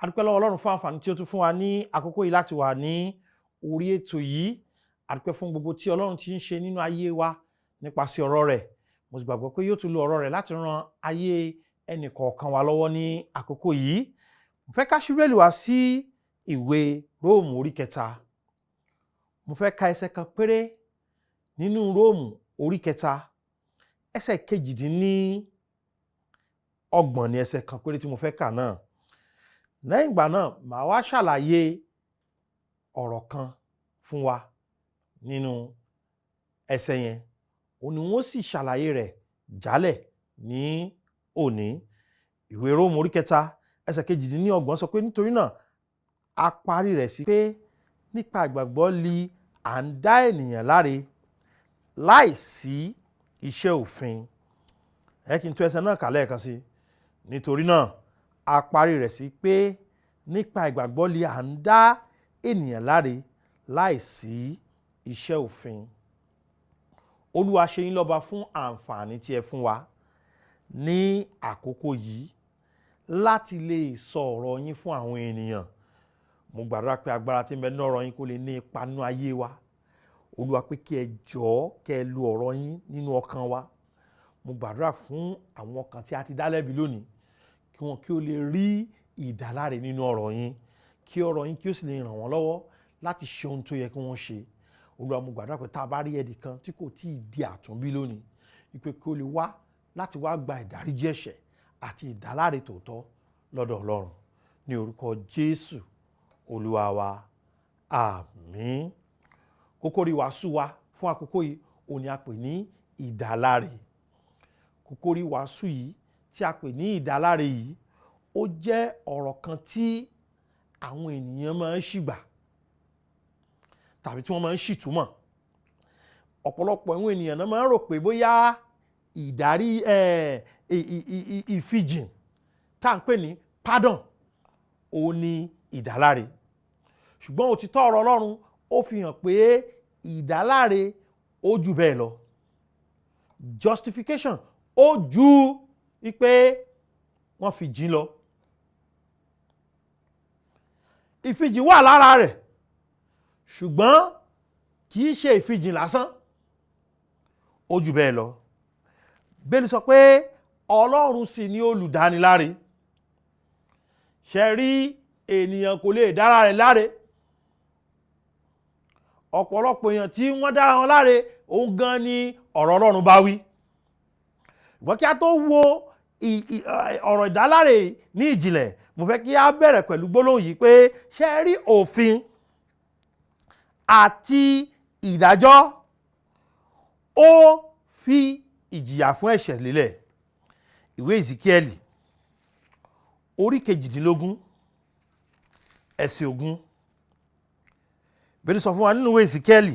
A dúpẹ́ lọ́wọ́ Ọlọ́run fún àǹfààní tí ó tún fún wa ní àkókò yìí láti wà ní orí ètò yìí. A dúpẹ́ fún gbogbo tí Ọlọ́run ti ń ṣe nínú ayé wa nípasẹ̀ ọ̀rọ̀ rẹ̀. Mo sì gbàgbọ́ pé yóò tún lo ọ̀rọ̀ rẹ̀ láti ran ayé ẹnì kọ̀ọ̀kan wa lọ́wọ́ ní àkókò yìí. Mo fẹ́ ká ṣí Bíbélì wá sí ìwé Róòmù orí 3. Mo fẹ́ ka ẹsẹ̀ kan péré nínú Róòmù orí 3, ẹsẹ̀ 28 ní ẹsẹ̀ kan péré tí mo fẹ́ kà náà. Lẹ́yìn ìgbà náà, màá wá ṣàlàyé ọ̀rọ̀ kan fún wa nínú ẹsẹ̀ yẹn. Òun ni wọ́n sì ṣàlàyé rẹ̀ jálẹ̀ ní òní. Ìwé Róòmù orí 3, ẹsẹ̀ 28 sọ pé, nítorí náà a parí rẹ̀ sí pé nípa ìgbàgbọ́ li à ń dá ènìyàn láre láìsí iṣẹ́ òfin. Ẹ kí n tún ẹsẹ̀ náà kà lẹ́ẹ̀kan sí. Nítorí náà a parí rẹ̀ sí pé nípa ìgbàgbọ́ li à ń dá ènìyàn láre láìsí iṣẹ́ òfin. Olúwa ṣe yín lọ́ba fún àǹfààní tí ẹ fún wa ní àkókò yìí láti lè sọ ọ̀rọ̀ yín fún àwọn ènìyàn. Mo gbàdúrà pé agbára tí ń bẹ nínú ọ̀rọ̀ yín kó lè ní ipa nínú ayé wa. Olúwa, pé kí ẹ jọ̀ọ́, kí ẹ lu ọ̀rọ̀ yín nínú ọkàn wa. Mo gbàdúrà fún àwọn ọkàn tí a ti dá lẹ́bi lónìí, kí wọn kí ó lè rí ìdáláre nínú ọ̀rọ̀ yín, kí ọ̀rọ̀ yín kí ó sì lè ràn wọ́n lọ́wọ́ láti ṣe ohun tó yẹ kí wọ́n ṣe. Olúwa, mo gbàdúrà pé tá a bá rí ẹnìkan tí kò tíì di àtúnbí lónìí, wípé kí ó lè wá láti wá gba ìdáríjì ẹ̀ṣẹ̀ àti ìdáláre tòótọ́ lọ́dọ̀ Ọlọ́run, ní orúkọ Jésù Olúwa wa, àmín. Kókó ìwàásù wa fún àkókò yìí, òun ni a pè ní ìdáláre. Kókó ìwàásù yìí tí a pè ní ìdáláre yìí, ó jẹ́ ọ̀rọ̀ kan tí àwọn ènìyàn máa ń ṣìgbà tàbí tí wọ́n máa ń ṣìtúmọ̀. Ọ̀pọ̀lọpọ̀ àwọn ènìyàn náà máa ń rò pé bóyá ìdárí ìfijìn tá à ń pè ní pardon, òun ni ìdáláre. Ṣùgbọ́n òtítọ́ ọ̀rọ̀ Ọlọ́run, ó fi hàn pé ìdáláre ó jù bẹ́ẹ̀ lọ. Justification, ó ju wípé wọ́n fi jìn lọ. Ìfijìn wà lára rẹ̀, ṣùgbọ́n kì í ṣe ìfijìn lásán, ó jù bẹ́ẹ̀ lọ. Bíbélì sọ pé Ọlọ́run sì ni olùdániláre. Ṣe rí, ènìyàn kò lè dára rẹ̀ láre. Ọ̀pọ̀lọpọ̀ èèyàn tí wọ́n dára wọn láre, òun gan ni ọ̀rọ̀ Ọlọ́run bá wí. Ṣùgbọ́n kí a tó wo ọ̀rọ̀ ìdáláre ní ìjìnlẹ̀, mo fẹ́ kí a bẹ̀rẹ̀ pẹ̀lú gbólóhùn yìí pé, ṣe rí, òfin àti ìdájọ́, ó fi ìjìyà fún ẹ̀ṣẹ̀ lélẹ̀. Ìwé Ìsíkíẹ́lì orí 18, ẹsẹ̀ 20. Bíbélì sọ fún wa nínú ìwé Ìsíkíẹ́lì,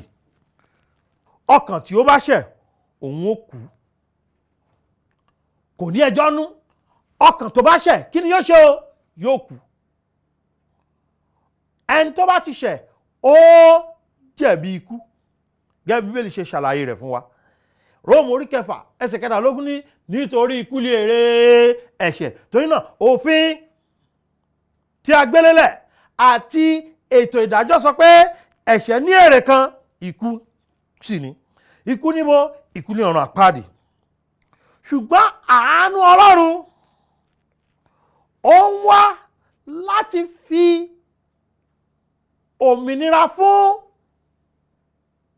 ọkàn tí ó bá ṣẹ̀, òun ó kú. Kò ní ẹjọ́ nú. Ọkàn tó bá ṣẹ̀, kí ni yóò ṣe o? Yóò kú. Ẹni tó bá ti ṣẹ̀, ó jẹ̀bi ikú, gẹ́gẹ́ bí Bíbélì ṣe ṣàlàyé rẹ̀ fún wa. Róòmù orí 6, ẹsẹ̀ 23 ní nítorí ikú ni èrè ẹ̀ṣẹ̀. Torí náà, òfin tí a gbé lélẹ̀ àti ètò ìdájọ́ sọ pé ẹ̀ṣẹ̀ ní èrè kan, ikú sì ni. Ikú níbo? Ikú ní ọ̀run àpáàdì. Ṣùgbọ́n àánú Ọlọ́run, ó ń wá láti fi òmìnira fún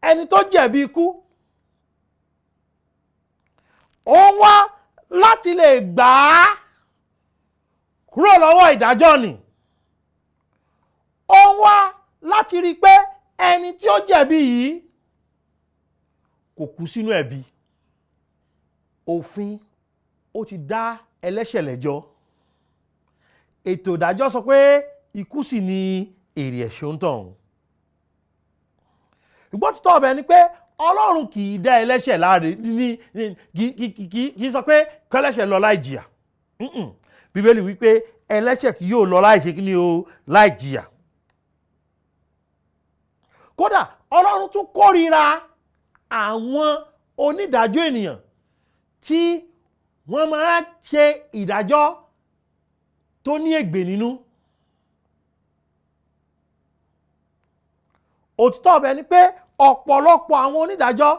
ẹni tó jẹ̀bi ikú. Ó ń wá láti lè gbà á kúrò lọ́wọ́ ìdájọ́ ni. Ó ń wá láti rí i pé ẹni tí ó jẹ̀bi yìí kò kú sínú ẹ̀bi. Òfin, ó ti dá ẹlẹ́ṣẹ̀ lẹ́jọ́. Ètò ìdájọ́ sọ pé ikú sì ni èrè ẹ̀ṣẹ̀ ń tọ̀hún. Ṣùgbọ́n títọ́ ọbẹ̀ ni pé Ọlọ́run kì í dá ẹlẹ́ṣẹ̀ láre ní, kì í sọ pé kẹlẹ́ṣẹ̀ lọ láì jìyà. Bíbélì wípé ẹlẹ́ṣẹ̀ kì yóò lọ láì ṣe kí ni o? Láì jìyà. Kódà, Ọlọ́run tún kórìíra àwọn onídàájọ́ ènìyàn tí wọ́n máa ń ṣe ìdájọ́ tó ní ègbè nínú. Òtítọ́ ọbẹ̀ ni pé ọ̀pọ̀lọpọ̀ àwọn onídàájọ́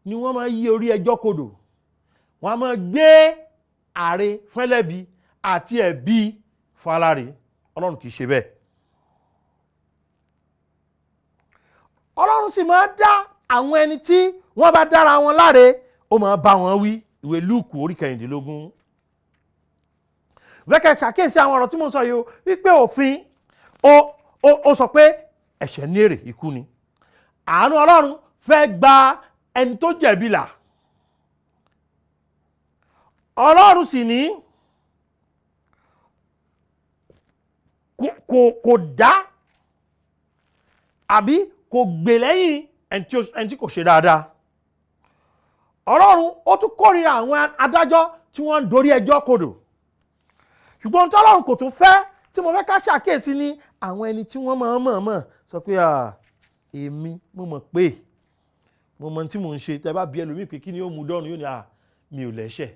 ni wọ́n máa yí orí ẹjọ́ kodò, wọ́n á máa gbé àre fẹ́lẹ́bi àti ẹ̀bi fún aláre. Ọlọ́run kì í ṣe bẹ́ẹ̀. Ọlọ́run sì máa dá àwọn ẹni tí wọ́n bá dára wọn láre, ó máa bá wọn wí. Ìwé Lúùkù orí 16. Wẹ́kẹ̀ ṣàkíyèsí àwọn ọ̀rọ̀ tí mo sọ yìí o, wípé òfin ó sọ pé ẹ̀ṣẹ̀ ní èrè ikú ni. Àánú Ọlọ́run fẹ́ gba ẹni tó jẹ̀bi là. Ọlọ́run sì ní kò dá àbí kò gbè lẹ́yìn ẹni tí kò ṣe dáadáa. Ọlọ́run ó tún kórìíra àwọn adájọ́ tí wọ́n ń dorí ẹjọ́ kodò. Ṣùgbọ́n ohun tí Ọlọ́run kò tún fẹ́ tí mo fẹ́ ká ṣàkíyèsí ni àwọn ẹni tí wọ́n máa ń mọ̀ọ́mọ̀ sọ pé èmi mo mọ̀ pé mo mọ̀ tí mò ń ṣe. Tẹ́ bá bi ẹlòmíì pé kí ni ó mú dọ́run, yóò ní mi ò lẹ́ṣẹ̀.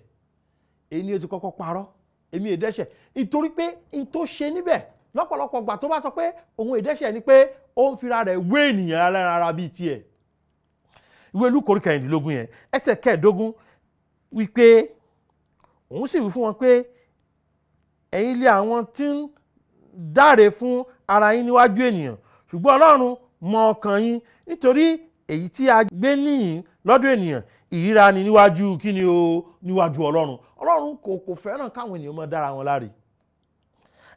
Èyí ni ó ti kọ́kọ́ parọ́, èmi ò dẹ́ṣẹ̀. Nítorí pé n tó ṣe níbẹ̀ lọ́pọ̀lọpọ̀ gbà tó bá sọ pé òun ò dẹ́ṣẹ̀ ni pé ó ń fira rẹ̀ wé ènìyàn ẹlẹ́ran ara bíi tiẹ̀. Ìwé Lúùkù orí 16 yẹn ẹsẹ̀ 15 wípé òun sì wí fún wọn pé ẹ̀yin lé àwọn tí ń dáre fún ara yín níwájú ènìyàn, ṣùgbọ́n Ọlọ́run mọ ọkàn yín, nítorí èyí tí a gbé níyìn lọ́dọ̀ ènìyàn ìríra ni níwájú kí ni o, níwájú Ọlọ́run. Ọlọ́run kò fẹ́ràn káwọn ènìyàn máa dára wọn láre.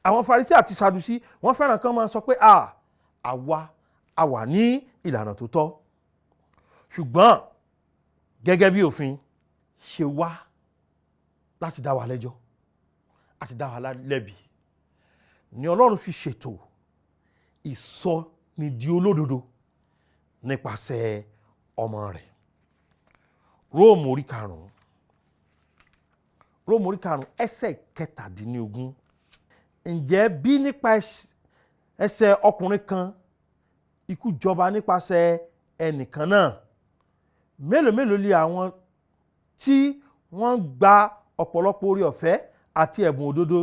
Àwọn Farisí àti Sadusí wọ́n fẹ́ràn kán máa sọ pé àwa a wà ní ìlànà tó tọ́, ṣùgbọ́n gẹ́gẹ́ bí òfin ṣe wá láti dá wa lẹ́jọ́ àti dá wa lẹ́bi ni Ọlọ́run fi ṣètò ìsọni di olódodo nípasẹ̀ ọmọ rẹ̀. Róòmù orí 5, Róòmù orí 5 ẹsẹ̀ 17. Ǹjẹ́ bí nípa ẹsẹ̀ ọkùnrin kan ikú jọba nípasẹ̀ ẹnìkan náà, mélòó mélòó lé àwọn tí wọ́n gba ọ̀pọ̀lọpọ̀ oore ọ̀fẹ́ àti ẹ̀bùn òdodo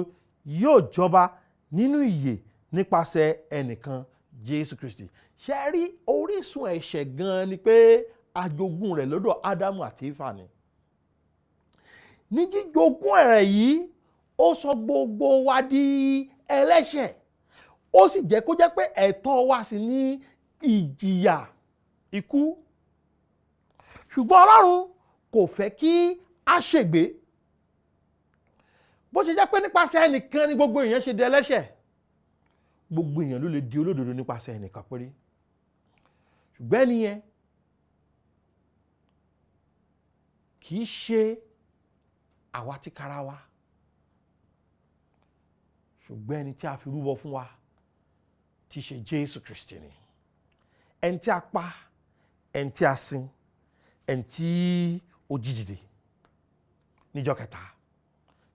yóò jọba nínú ìyè nípasẹ̀ ẹnìkan, Jésù Kristi. Ṣé rí orísun ẹ̀ṣẹ̀ gan-an ni pé ajogún rẹ̀ lọ́dọ̀ Ádámù àti Éfà ni. Ní jíjogún rẹ̀ yìí, ó sọ gbogbo wa di ẹlẹ́ṣẹ̀, ó sì jẹ́ kó jẹ́ pé ẹ̀tọ́ wa sì ní ìjìyà ikú. Ṣùgbọ́n Ọlọ́run kò fẹ́ kí a ṣègbé. Bó ṣe jẹ́ pé nípasẹ̀ ẹnìkan ni gbogbo èèyàn ṣe di ẹlẹ́ṣẹ̀, gbogbo èèyàn ló lè di olódodo nípasẹ̀ ẹnìkan péré. Ṣùgbọ́n ẹni yẹn kì í ṣe àwa tìkára wa, ṣùgbọ́n ẹni tí a fi rúbọ fún wa tí ṣe Jésù Kristi ni. Ẹni tí a pa, ẹni tí a sin, ẹni tí ó jí dìde níjọ́ kẹta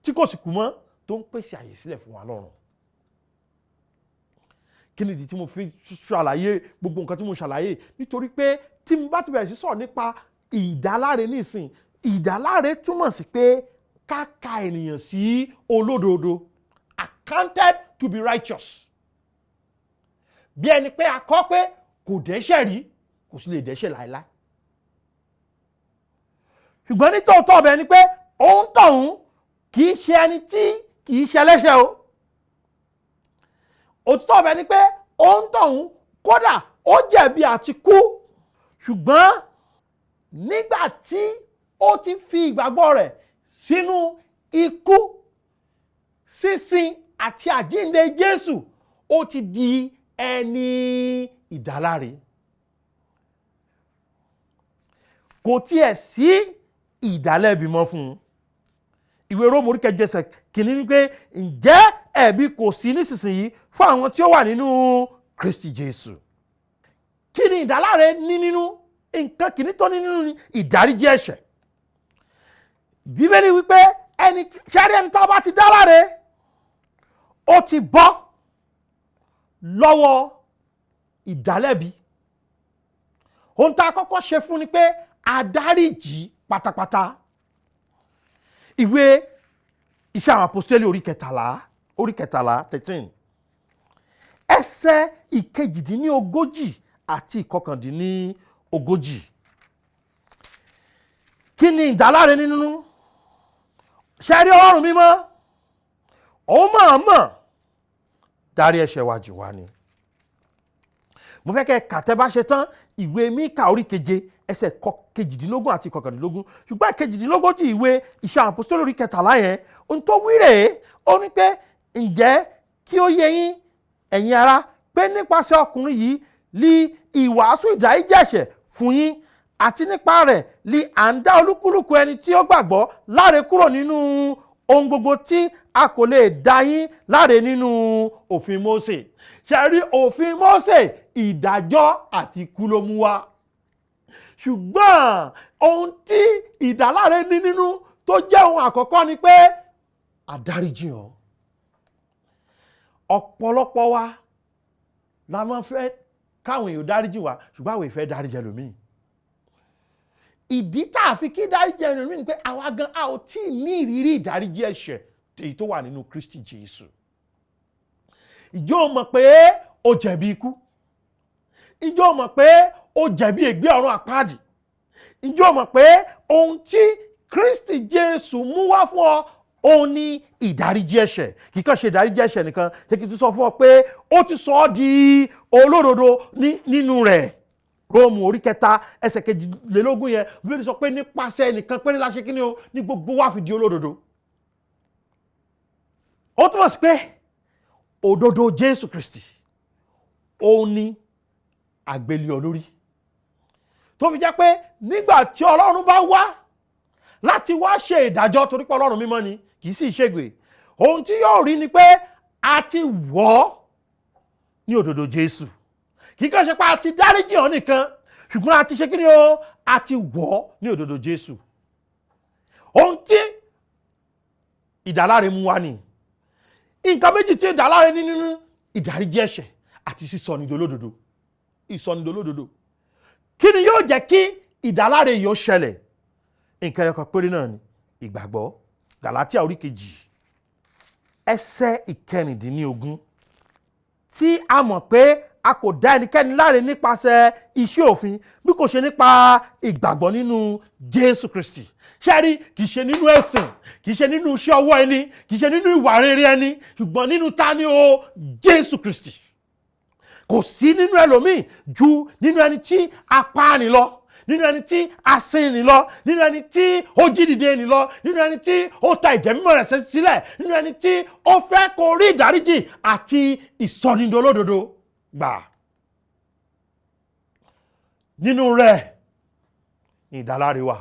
tí kò sì kú mọ́, tó ń pèsè àyè sílẹ̀ fún wa lọ́run. Kí nìdí tí mo fi ṣàlàyé gbogbo nǹkan tí mo ṣàlàyé? Nítorí pé tí mo bá ti bẹ̀rẹ̀ sí sọ̀rọ̀ nípa ìdáláre nísìn, ìdáláre túmọ̀ sí pé ká ka ènìyàn sí olódodo, accounted to be righteous. Bí ẹni pé a kọ pé kò dẹ́ṣẹ̀ rí, kò sì lè dẹ́ṣẹ̀ láéláé. Ṣùgbọ́n ní tòótọ́ ọbẹ̀ ni pé òun tọ̀hún kì í ṣe ẹni tí kì í ṣe ẹlẹ́ṣẹ̀ o. Òtítọ́ ọbẹ̀ ni pé òun tọ̀hún kódà ó jẹ̀bi àti kú, ṣùgbọ́n nígbà tí ó ti fi ìgbàgbọ́ rẹ̀ sínú ikú, sísin àti àjíǹde Jésù, ó ti di ẹni ìdáláre. Kò tiẹ̀ sí ìdálẹ́bi mọ́ fún un. Ìwé Róòmù orí 8 ẹsẹ̀ 1 ní pé ǹjẹ́ ẹ̀bi kò sí nísinsìnyí fún àwọn tí ó wà nínú Kristi Jésù. Kí ni ìdáláre ní nínú? Nǹkan kìíní tó ní nínú ni ìdáríjì ẹ̀ṣẹ̀. Bíbélì wípé ẹni ṣẹ́rí ẹni tó bá ti dá láre, ó ti bọ́ lọ́wọ́ ìdálẹ́bi. Ohun tá a kọ́kọ́ ṣe fún ni pé adáríjì pátápátá. Ìwé Iṣẹ́ àwọn Àpọ́stélì orí kẹtàlá 13 ẹsẹ̀ 38 àti 39. Kí ni ìdáláre nínú? Ṣe rí Ọlọ́run mímọ́, òun mọ̀ọ́mọ̀ dárí ẹ̀ṣẹ̀ wa jì wá ni. Mo fẹ́ kẹ́ ẹ kà tẹ́ bá ṣe tán, ìwé Míkà orí 7, ẹsẹ̀ 18 àti 19, ṣùgbọ́n 38, ìwé Iṣẹ́ Àwọn Àpọ́sítélì orí 13 yẹn, ohun tó wí rèé, ó ní pé, ǹjẹ́ kí ó yé yín, ẹ̀yin ará, pé nípasẹ̀ ọkùnrin yìí li ìwàásù ìdáríjì ẹ̀ṣẹ̀ fún yín, àti nípa rẹ̀ li à ń dá olúkúlùkù ẹni tí ó gbàgbọ́ láre kúrò nínú ohun gbogbo tí a kò lè dá yín láre nínú òfin Mósè. Ṣe rí òfin Mósè, ìdájọ́ àti ikú ló mú wá, ṣùgbọ́n ohun tí ìdáláre ní nínú tó jẹ́ ohun àkọ́kọ́ ni pé àdáríjì hàn. Ọ̀pọ̀lọpọ̀ wa la máa fẹ́ káwọn èèyàn dáríjì wa, ṣùgbọ́n àwọn ìfẹ́ dáríjì ẹlòmíì. Ìdí tá a fi kí dáríjì ẹlòmíì ni pé àwa gan a ò tí ì ní ìrírí ìdáríjì ẹ̀ṣẹ̀ èyí tó wà nínú Kristi Jésù. Ìjọ mọ̀ pé o jẹ̀bi ikú? Ìjọ mọ̀ pé o jẹ̀bi ègbé ọ̀run àpáàdì? Ìjọ mọ̀ pé ohun tí Kristi Jésù mú wá fún ọ, òun ní ìdáríjì ẹ̀ṣẹ̀? Kì í kàn ṣe ìdáríjì ẹ̀ṣẹ̀ nìkan. Ṣé kí n tún sọ fún ọ pé ó ti sọ ọ́ di olódodo nínú rẹ̀? Róòmù orí 3, ẹsẹ̀ 22 yẹn, Bíbélì sọ pé nípasẹ̀ ẹnìkan péré la ṣe kí ni o, ní gbogbo wa fi di olódodo. Ó túmọ̀ sí pé òdodo Jésù Kristi, òun ní àgbélé ọ lórí, tó fi jẹ́ pé nígbà tí Ọlọ́run bá wá láti wá ṣe ìdájọ́, torí pé Ọlọ́run mímọ́ ni, kì í sì ṣègbè, ohun tí yóò rí ni pé a ti wọ̀ ọ́ ní òdodo Jésù. Kì í kàn ṣe pé a ti dáríjì ọ́ nìkan, ṣùgbọ́n a ti ṣe kí ni o, a ti wọ̀ ọ́ ní òdodo Jésù. Ohun tí ìdáláre mú wá ni nǹkan méjì tí ìdáláre ní nínú: ìdáríjì ẹ̀ṣẹ̀ àti sísọnidolódodo, ìsọnidolódodo. Kí ni yóò jẹ́ kí ìdáláre yìí ó ṣẹlẹ̀? Nǹkan ẹyọ kan péré náà ni, ìgbàgbọ́. Gàlátíà orí 2, ẹsẹ̀ 16, tí a mọ̀ pé a kò dá ẹnikẹ́ni láre nípasẹ̀ iṣẹ́ òfin, bí kò ṣe nípa ìgbàgbọ́ nínú Jésù Kristi. Ṣé rí, kì í ṣe nínú ẹ̀sìn, kì í ṣe nínú iṣẹ́ ọwọ́ ẹni, kì í ṣe nínú ìwà rere ẹni, ṣùgbọ́n nínú ta ni o? Jésù Kristi. Kò sí nínú ẹlòmíì ju nínú ẹni tí a pa ni lọ, nínú ẹni tí a sin ni lọ, nínú ẹni tí ó jí dìde ni lọ, nínú ẹni tí ó ta ìjẹ́ mímọ́ rẹ̀ sílẹ̀, nínú ẹni tí ó fẹ́ kó rí ìdáríjì àti ìsọnidolódodo gbà. Nínú rẹ̀ ní ìdáláre wà.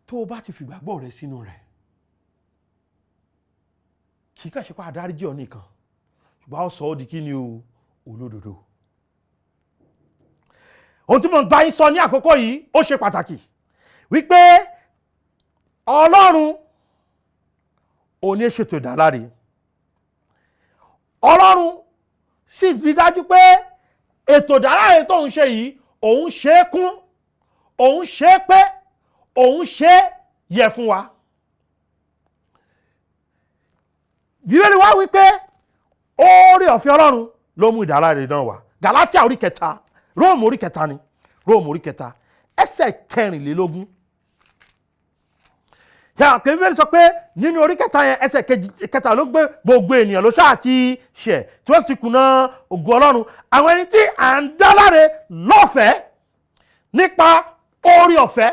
Tó o bá ti fìgbàgbọ́ rẹ sínú rẹ̀, kì í kàn ṣe pé àdáríjì ọ nìkan, ṣùgbọ́n ó sọ ọ́ di kí ni o? Olódodo. Ohun tí mo ń bá yín sọ ní àkókò yìí, ó ṣe pàtàkì wípé Ọlọ́run ò ní ṣètò ìdáláre. Ọlọ́run sì rí dájú pé ètò ìdáláre tó ń ṣe yìí, òun ṣe é kún, òun ṣe é pé, òun ṣe é yẹ fún wa. Bíbélì wá wípé oore ọ̀fẹ́ Ọlọ́run ló mú ìdáláre náà wá. Gàlátíà orí 3, Róòmù orí 3 ni, Róòmù orí 3, ẹsẹ̀ 24. Yàrá pé Bíbélì sọ pé nínú orí 3 yẹn, ẹsẹ̀ 3 ló gbé gbogbo ènìyàn ló ṣáà ti ṣẹ̀, tí wọ́n sì kùnà ògo Ọlọ́run, àwọn ẹni tí à ń dá láre lọ́fẹ̀ẹ́ nípa oore ọ̀fẹ́.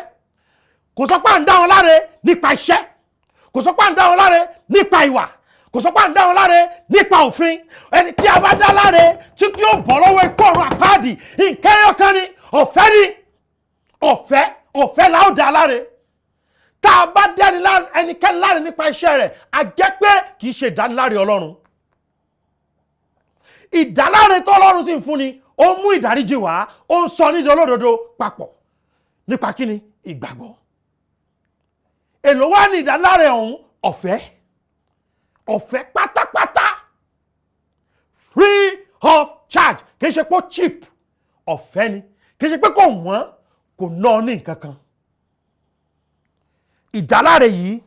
Kò sọ pé à ń dá wọn láre nípa iṣẹ́, kò sọ pé à ń dá wọn láre nípa ìwà, kò sọ pé à ń dá wọn láre nípa òfin. Ẹni tí a bá dá láre tí yóò bọ́ lọ́wọ́ ikú ọ̀run àpáàdì, nǹkan ẹyọ kan ni, ọ̀fẹ́ ni, ọ̀fẹ́, ọ̀fẹ́ la ó dá láre. Tá a bá dẹ́ni ẹnikẹ́ni láre nípa iṣẹ́ rẹ̀, a jẹ́ pé kì í ṣe ìdániláre Ọlọ́run. Ìdáláre tó Ọlọ́run sì ń fúnni, ó mú ìdáríjì wá, ó ń sọ nídìí olódodo papọ̀ nípa kíni? Ìgbàgbọ́. Èló wá ní ìdáláre ọ̀hún? Ọ̀fẹ́, ọ̀fẹ́ pátápátá, free of charge. Kì í ṣe pé ó cheap, ọ̀fẹ́ ni. Kì í ṣe pé kò wọ́n, kò ná ọ ní nǹkan kan. Ìdáláre yìí,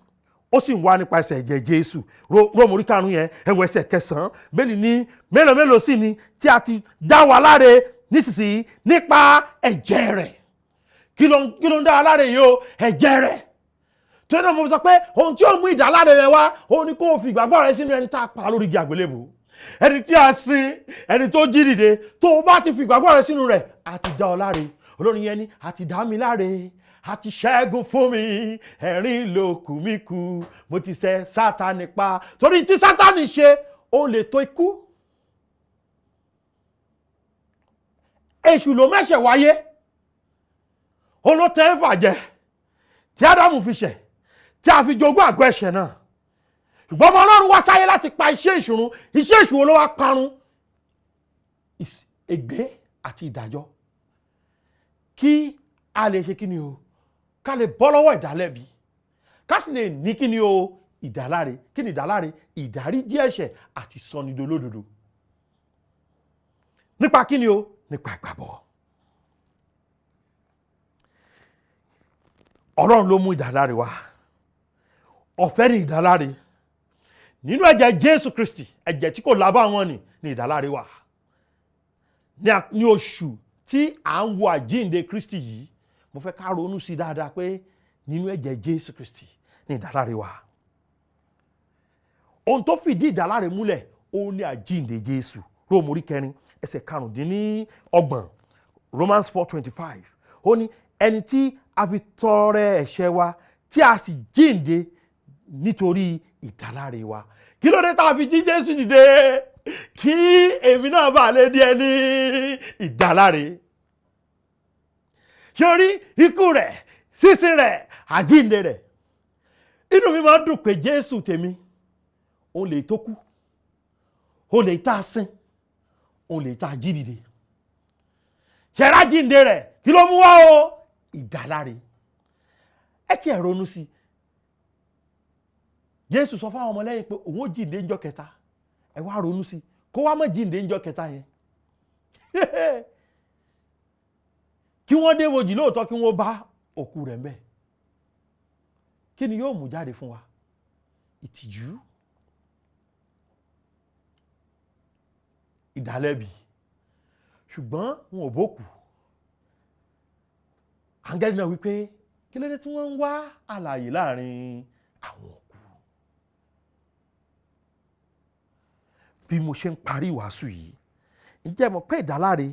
Ó sì ń wá nípasẹ̀ ẹ̀jẹ̀ Jésù. Róòmù orí 5 yẹn, ẹ wo ẹsẹ̀ 9. Bẹ́ẹ̀ni ní mélòó mélòó sì ni tí a ti dá wa láre nísinsìnyí nípa ẹ̀jẹ̀ rẹ̀. Kí ló ń dá wa láre yìí o? Ẹ̀jẹ̀ rẹ̀. Tó náà mo sọ pé ohun tí ó mú ìdáláre rẹ wá, òun ni kó o fi ìgbàgbọ́ rẹ sínú ẹni tá a pa lórí igi àgbélébùú, ẹni tí a sin, ẹni tó jí dìde. Tó o bá ti fi ìgbàgbọ́ rẹ sínú rẹ̀, a ti dá ọ láre. Olórin yẹn ni, "A ti dá mi láre, a ti ṣẹ́gun fún mi, ẹ̀rín ló kù mí kú, mo ti ṣẹ́ Sátánì pa." Torí tí Sátánì ṣe, ó lè tó ikú. Èṣù ló mẹ́ṣẹ̀ wáyé, ó ló tẹ́ Éfà jẹ tí Ádámù fi ṣẹ̀, tí a fi jogún àgọ́ ẹ̀ṣẹ̀ náà. Ṣùgbọ́n ọmọ Ọlọ́run wá sáyé láti pa iṣẹ́ èṣù run. Iṣẹ́ èṣù wo ló wá parun? Ègbé àti ìdájọ́. Kí a lè ṣe kí ni o? Ká lè bọ́ lọ́wọ́ ìdálẹ́bi, ká sì lè ní kí ni o? Ìdáláre. Kí ni ìdáláre? Ìdáríjì ẹ̀ṣẹ̀ àti sọnidolódodo. Nípa kí ni o? Nípa ìgbàgbọ́. Ọlọ́run ló mú ìdáláre wá. Ọ̀fẹ́ ni ìdáláre. Nínú ẹ̀jẹ̀ Jésù Kristi, ẹ̀jẹ̀ tí kò lábàwọ́n ni ìdáláre wà. Ní oṣù tí à ń wo àjíǹde Kristi yìí, mo fẹ́ ká ronú sí dáadáa pé nínú ẹ̀jẹ̀ Jésù Kristi ni ìdáláre wà. Ohun tó fìdí ìdáláre múlẹ̀, òun ni àjíǹde Jésù. Róòmù orí 4 ẹsẹ̀ 25, Romans 4:25, ó ní ẹni tí a fi tọrẹ ẹ̀ṣẹ̀ wa, tí a sì jíǹde nítorí ìdáláre wa. Kí ló dé tá a fi jí Jésù dìde? Kí èmi náà bá lè di ẹni ìdáláre. Ṣé o rí ikú rẹ̀, sísin rẹ̀, àjíǹde rẹ̀? Inú mi máa ń dùn pé Jésù tèmi, òun lè tó kú, òun lè tá a sin, òun lè tá a jí dìde. Ṣẹ̀rá jíǹde rẹ̀, kí ló mú wá o? Ìdáláre. Ẹ tiẹ̀ ronú sí i. Jésù sọ fáwọn ọmọlẹ́yìn pé òun ó jíǹde ńjọ́ kẹta. Ẹ wá ronú sí i, kó wá má jíǹde ńjọ́ kẹta yẹn, kí wọ́n dé ibojì lóòótọ́, kí wọ́n bá òkú rẹ̀ ńbẹ̀, kí ni yóò mú jáde fún wa? Ìtìjú, ìdálẹ́bi. Ṣùgbọ́n wọn ò bókù. Áńgẹ́lì náà wípé, kí ló dé tí wọ́n ń wá alààyè láàrin àwọn òkú? Bí mo ṣe ń parí ìwàásù yìí, ǹjẹ́ mọ̀ pé ìdáláre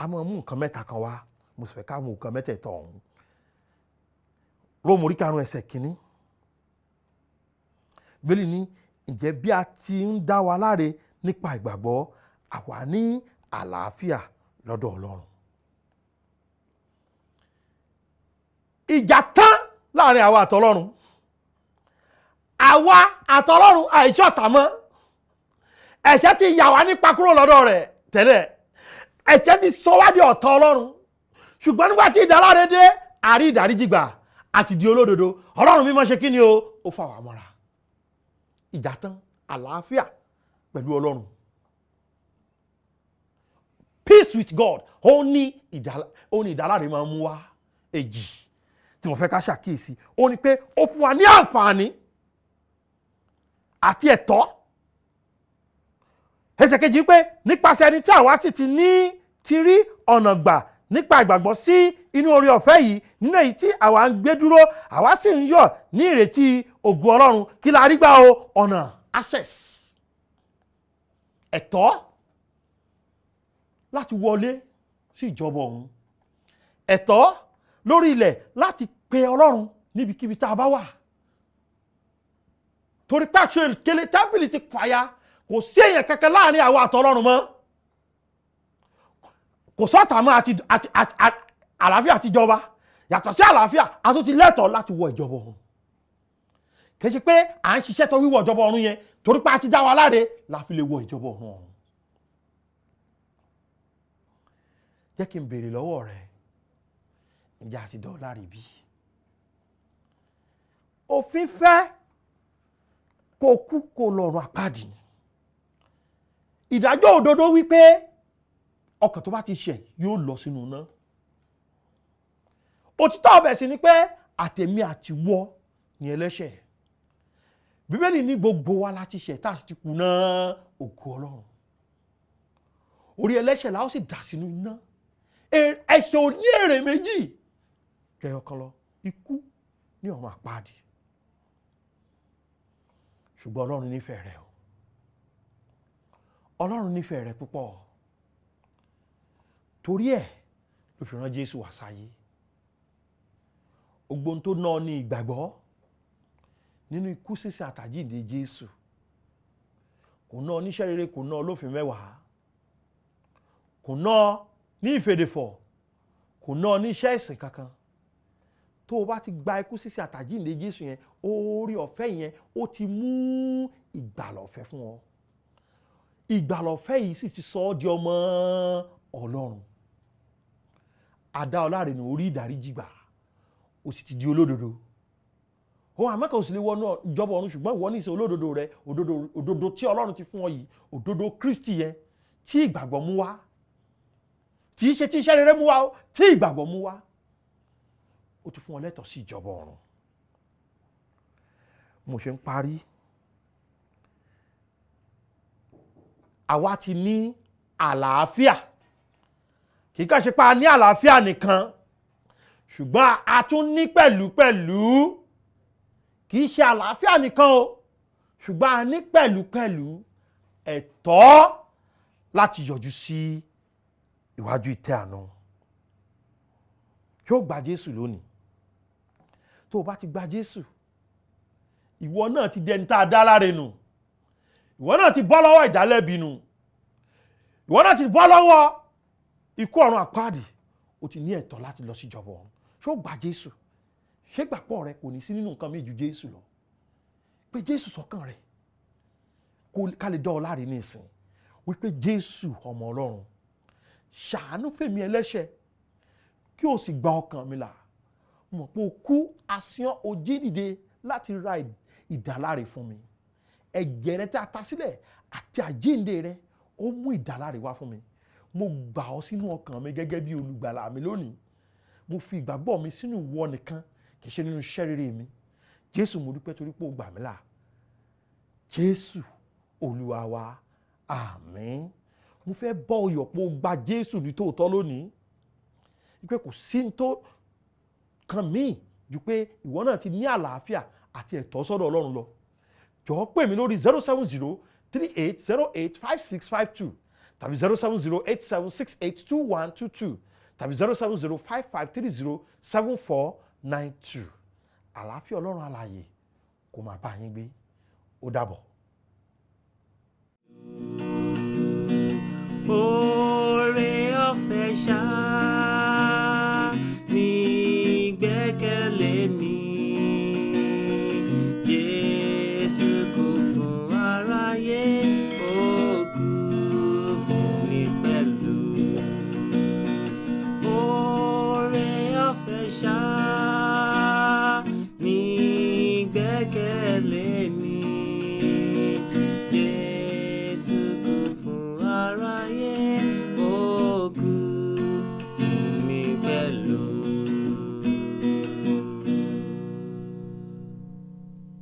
a máa mú nǹkan mẹ́ta kan wá? Mo sì fẹ́ ká mú nǹkan mẹ́tẹ̀ẹ̀ta ọ̀hún. Róòmù orí 5 ẹsẹ̀ 1, Bíbélì ní, ǹjẹ́ bí a ti ń dá wa láre nípa ìgbàgbọ́, àwa ní àlàáfíà lọ́dọ̀ Ọlọ́run. Ìjà tán láàrin àwa àtọlọ́run. Àwa àtọlọ́run àìṣọ̀tá mọ́. Ẹ̀ṣẹ̀ ti yà wá nípa kúrò lọ́dọ̀ rẹ̀ tẹ́lẹ̀. Ẹ̀ṣẹ̀ ti sọ wá di ọ̀tá Ọlọ́run. Ṣùgbọ́n nígbà tí ìdáláre dé, àrí ìdáríjì gbà àti di olódodo. Ọlọ́run mímọ́ ṣe kí ni o? Ó fà wá mọ́ra. Ìjà tán, àlàáfíà pẹ̀lú Ọlọ́run. Peace with God. Ó ní ìdáláre máa ń mú wá. Èjì tí mo fẹ́ ká ṣàkíyèsí, ó ní pé ó fún wa ní àǹfààní àti ẹ̀tọ́. Ẹsẹ̀ kejì pé nípasẹ̀ ẹni tí àwa sì ti ní ti rí ọ̀nà gbà nípa ìgbàgbọ́ sí inú oore ọ̀fẹ́ yìí, nínú èyí tí àwa ń gbé dúró, àwa sì ń yọ̀ ní ìrètí ògo Ọlọ́run. Kí la rí gbà o? Ọ̀nà, access, ẹ̀tọ́ láti wọlé sí ìjọba ọ̀run, ẹ̀tọ́ lórí ilẹ̀ láti pe Ọlọ́run níbikíbi tá a bá wà. Torí pé àṣẹ ìkẹlẹ tábìlì ti fàya, kò sí èèyàn kankan láàrin àwa àtọlọ́run mọ́, kò sọ́tà mọ́, àti àlàáfíà ti jọba. Yàtọ̀ sí àlàáfíà, a tún ti lẹ́tọ̀ọ́ láti wọ ìjọba ọ̀run. Kì í ṣe pé à ń ṣiṣẹ́ tó wíwọ̀ ìjọba ọ̀run yẹn, torí pé a ti dá wa láre la fi lè wọ ìjọba ọ̀run ọ̀hún. Jẹ́ kí n béèrè lọ́wọ́ rẹ, ǹjẹ́ a ti dán ọ láre bí? Òfin fẹ́ kó kú kó lọ́run àpáàdì ni. Ìdájọ́ òdodo wípé ọkàn tó bá ti ṣẹ̀ yóò lọ sínú iná. Òtítọ́ ọbẹ̀ sì ni pé àtẹ̀mí àtiwọ́ ni ẹlẹ́ṣẹ̀. Bíbélì ní gbogbo wa láti ṣẹ̀ tá a sì ti kùnà ògo Ọlọ́run. Orí ẹlẹ́ṣẹ̀ la ó sì dà sínú iná. Ẹ̀ṣẹ̀ ò ní èrè méjì ju ẹyọ kan lọ, ikú ní ọ̀run àpáàdì. Ṣùgbọ́n Ọlọ́run nífẹ̀ẹ́ rẹ o. Ọlọ́run nífẹ̀ẹ́ rẹ púpọ̀. Torí ẹ̀ ló fi rán Jésù wá sáyé. Ohun tó ná ní ìgbàgbọ́ nínú ikú sísin àtàjíǹde Jésù. Kò ná oníṣẹ́ rere, kò ná olófin mẹ́wàá, kò ná ní ìfèdèfọ̀, kò ná oníṣẹ́ ìsìn kankan. Tó o bá ti gba ikú sísin àtàjíǹde Jésù yẹn, oore ọ̀fẹ́ yẹn ó ti mú ìgbàlà ọ̀fẹ́ fún ọ. Ìgbàlà ọ̀fẹ́ yìí sì ti sọ ọ́ di ọmọ Ọlọ́run. Àdá ọláre nù orí ìdáríjì gbà, ó sì ti di olódodo. Òun àmọ́ kan ò sì lè wọnú ìjọba ọ̀run, ṣùgbọ́n ìwọ ní ìsìn olódodo rẹ, òdodo tí Ọlọ́run ti fún ọ yìí, òdodo Kristi yẹn tí ìgbàgbọ́ mú wá, tí í ṣe tí iṣẹ́ rere mú wá o, tí ìgbàgbọ́ mú wá, ó ti fún ọ lẹ́tọ̀ọ́ sí ìjọba ọ̀run. Mo ṣe ń parí. Àwa ti ní àlàáfíà. Kì í kàn ṣe pé a ní àlàáfíà nìkan, ṣùgbọ́n a tún ní pẹ̀lú pẹ̀lú. Kì í ṣe àlàáfíà nìkan o, ṣùgbọ́n a ní pẹ̀lú pẹ̀lú ẹ̀tọ́ láti yọjú sí iwájú ìtẹ́ àánú. Ṣé o gba Jésù lónìí? Tó o bá ti gba Jésù, ìwọ náà ti di ẹni tá a dá láre nù. Ìwọ náà ti bọ́ lọ́wọ́ ìdálẹ́bi nù. Ìwọ náà ti bọ́ lọ́wọ́ ikú ọ̀run àpáàdì. O ti ní ẹ̀tọ́ láti lọ sí ìjọba ọ̀run. Ṣé o gba Jésù? Ṣé ìgbàgbọ́ rẹ kò ní sí nínú nǹkan míì ju Jésù lọ? Pé Jésù sọ́kàn rẹ, kó ká lè dán ọ láre ní ìsìn. Wípé Jésù ọmọ Ọlọ́run, ṣàánú fèmí ẹlẹ́ṣẹ̀ kí o sì gba ọkàn mi là. Mo mọ̀ pé o kú, asán, o jí dìde láti ra ìdáláre fún mi. Ẹ̀jẹ̀ rẹ tí a ta sílẹ̀ àti àjíǹde rẹ ó mú ìdáláre wá fún mi. Mo gbà ọ́ sínú ọkàn mi gẹ́gẹ́ bí olùgbàlà mi lónìí. Mo fi ìgbàgbọ́ mi sínú ìwọ nìkan, kì í ṣe nínú iṣẹ́ rere mi. Jésù, mo dúpẹ́ torí pé o gbà mí là. Jésù Olúwa wa, àmín. Mo fẹ́ bọ́ ọ yọ̀ pé o gba Jésù ní tòótọ́ lónìí. Wípé kò sí ní tó kan míì ju pé ìwọ náà ti ní àlàáfíà àti ẹ̀tọ́ sọ́dọ̀ Ọlọ́run lọ. Jọ̀ọ́ pè mí lórí 07038085652 tàbí 07087682122 tàbí 07055307492. Àlàáfíà Ọlọ́run alààyè kó máa bá yín gbé. Ó dàbọ̀. Oore ọ̀fẹ́ ṣá.